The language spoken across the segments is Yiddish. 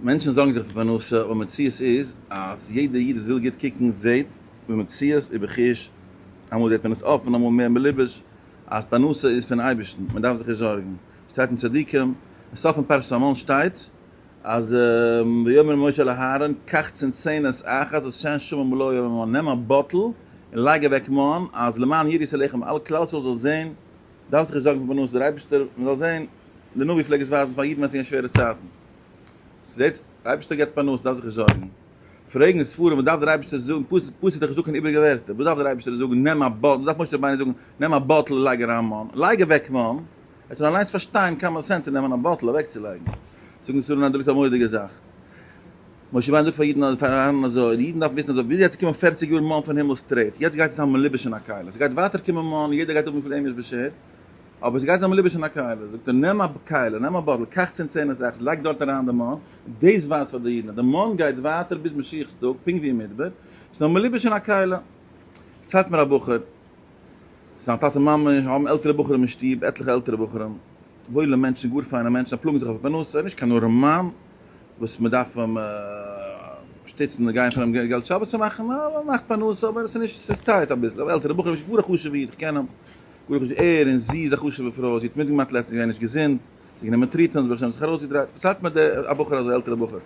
מענטשן זארגן זיך פאר פרנסה, אבער מציאות איז אז יעדער איד וואס וויל גוט קוקן זעט במציאות ובחוש, אמאל זעט מען עס אפן אמאל מער מלובש, אז פרנסה איז פון אייבערשטן, מען דארף זיך נישט זארגן. שטייט אין צדיקים, אין סוף פון פרשת המן שטייט אז ויאמר משה אל אהרן קח צנצנת אחת ושם שמה מלאה מן, נעם א bottle און לייג אוועק מן, אז למען יראו את הלחם, אלע כלל ישראל זאל זען, דארף זיך נישט זארגן פאר פרנסה, דער אייבערשטער, מען זאל זען, דער נביא פלעג עס ווייזן פאר אידן ווען עס איז געווען שווערע צייטן. זעסט, דער אייבערשטער געבט פרנסה, דארף זיך נישט זארגן. פרעגן די ספרים, וואס דארף דער אייבערשטער זאגן, פשוט איז דאך נישטא קיין איבעריגע ווערטער, וואס דארף דער אייבערשטער זאגן, נעם א bottle, וואס דארף משה רבינו זאגן, נעם א bottle און לייג אריין מן, לייג אוועק מן, ער זאל אליינס פארשטיין common sense צו נעמען א bottle אוועקצולייגן. זאגן די ספרים, ניין, דא ליגט א מורא'דיגע זאך. משה רבינו זאגט פאר אידן, פאר אהרן אזוי, די אידן דארפן וויסן אזוי, ביז יעצט איז געקומען פערציג יאר מן פון הימל straight, יעצט גייט עס זיין מלובש אין א כלי, עס גייט ווייטער קומען מן, יעדער גייט האבן וויפיל אים איז באשערט, אבער עס גייט זיין מלובש אין א כלי, זאגט ער נעם א כלי, נעם א bottle, קח צנצנת אחת, לייג דארט אריין די מן, דאס ווייזט פאר די אידן אז די מן גייט ווייטער ביז משיח'ס טאג, פונקט ווי אין מדבר, ס'איז נאר מלובש אין א כלי. דערציילט מיר א בחור, זיין טאטע מאמע האבן עלטערע בחורים אין שטוב, עטליכע עלטערע בחורים, וואוילע מענטשן, גאר פיינע מענטשן, זיי פלאגן זיך אויף פרנסה, נישט קיין ארעמאן וואס מען דארף אים שטיצן און גיין פון אים געלט שבת צו מאכן, ער מאכט פרנסה אבער עס איז נישט, ס'איז tight אביסל, אבער עלטערע בחורים, גאר א חשוב'ע איד, איך קען אים. ברוך השם ער און זי איז א חשוב'ע פרוי, זי האט מיטגעמאכט לעצטנס געווען נישט געזונט, זי האט גענומען treatments ברוך השם זיך ארויסגעדרייט, פארציילט מיר דער א בחור אזוי עלטערע בחור,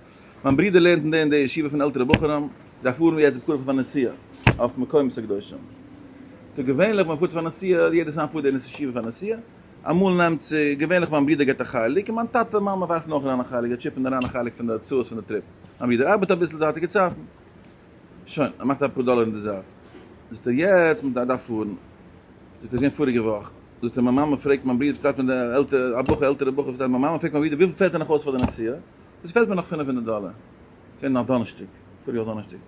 מיין ברודער לערנט אין די און די ישיבה פון עלטערע בחורים, זיי פארן יעצט בקרוב אויף א נסיעה אויף מקומות הקדושים, טא געווענליך ווען מ'פארט פאר נסיעה, יעדעס מאל פארט דער נשיא ישיבה פאר נסיעה, אמאל נעמט צו, געווענליך מיין ברודער געבט א חלק, און מיין טאטע מאמע ווארפן אויך אריין א חלק, זיי chip ן אריין א חלק פון די הוצאות פון די trip, מיין ברודער ארבעט אביסל זייטיגע צייטן, שוין, ער מאכט אפאר דאלער אין די זייט. זאגט ער, יעצט מען דארף פארן. זאגט ער, איז געווען פאריגע וואך. זאגט ער, מיין מאמע פרעגט מיין ברודער, פארציילט מיר דער עלטערע, א בחור, עלטערע בחור, פארציילט, מיין מאמע פרעגט מיין ברודער, וויפיל פעלט דיר נאך אויס פאר די נסיעה? עס פעלט מיר נאך 500 דאלער. ס'איז געווען נאך דאנערשטאג, פאריגע וואך דאנערשטאג.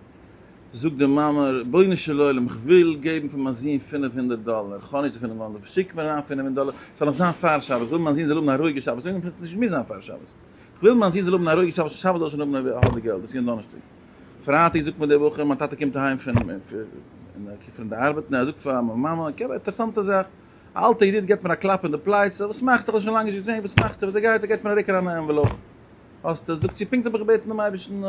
זאגט די מאמע, רבונו של עולם, איך וויל געבן פאר מיין זון 500 דאלער, איך האב נישט די 500 דאלער, שיק מיר אריין 500 דאלער, ס'זאל נאך זיין פאר שבת, איך וויל מיין זון זאל האבן א רואיגע שבת, נישט מוז זיין פאר שבת, איך וויל מיין זון זאל האבן א רואיגע שבת, שבת זאל שוין האבן האט די געלט, דאס איז געווען דאנערשטאג. פרייטאג זאגט מיר דער בחור, מיין טאטע קומט אהיים פון פון די ארבעט און ער זאגט פאר מיין מאמע, okay, אינטערעסאנטע זאך, א אלטע ידיד געבט מיר א קלאפ אין די פלייצע, וואס מאכסטו, איך האב דיך שוין לאנג נישט געזען, וואס מאכסטו, וויאזוי גייט עס, געבט מיר א רוק אריין א envelope, האסטו, זאגט זי, פונקט האב איך געבעטן דעם אייבערשטן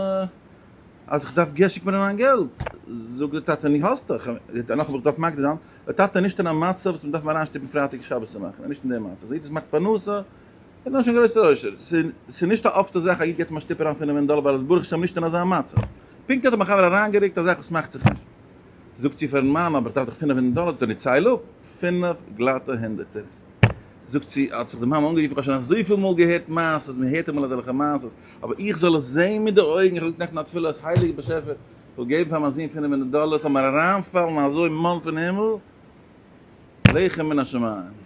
אז איך דארף געלט, שיק מיר אריין געלט, זאגט דער טאטע, נו האסט דאך, נאכאמאל איך דארף מקדים זיין, דער טאטע איז נישט אין א מצב וואס מען דארף אים אריינשטופן פרייטאג שבת צו מאכן, ער איז נישט אין די מצב, דער איד וואס מאכט פרנסה, איז נאר שוין גרויסע עושר. ס'איז נישט א אפטע זאך א איד געבט אים א שטופ אריין 500 דאלער ווייל ער איז ברוך השם נישט אין אזא מצב. פונקט האט אים א חבר אריינגערוקט א זאך וואס מאכט זיך נישט. זאגט זי פארן מאן אבער איך דארף דאך 500 דאלער, זאגט ער נו צייל אפ, פינף גלאטע הונדערטערס. זאגט זי, האט זיך די מאמע אנגערופן איך האב שוין אזויפיל מאל געהערט מעשות, מען הערט אמאל אזעלכע מעשות, אבער איך זאל עס זען מיט די אויגן, איך האב געזאגט נעכטן א תפילה, הייליגער באשעפער, איך וויל געבן פאר מיין זון 500 דאלער, ס'זאל מיר אריינפאלן אזוי מן פון הימל, לחם מן השמים.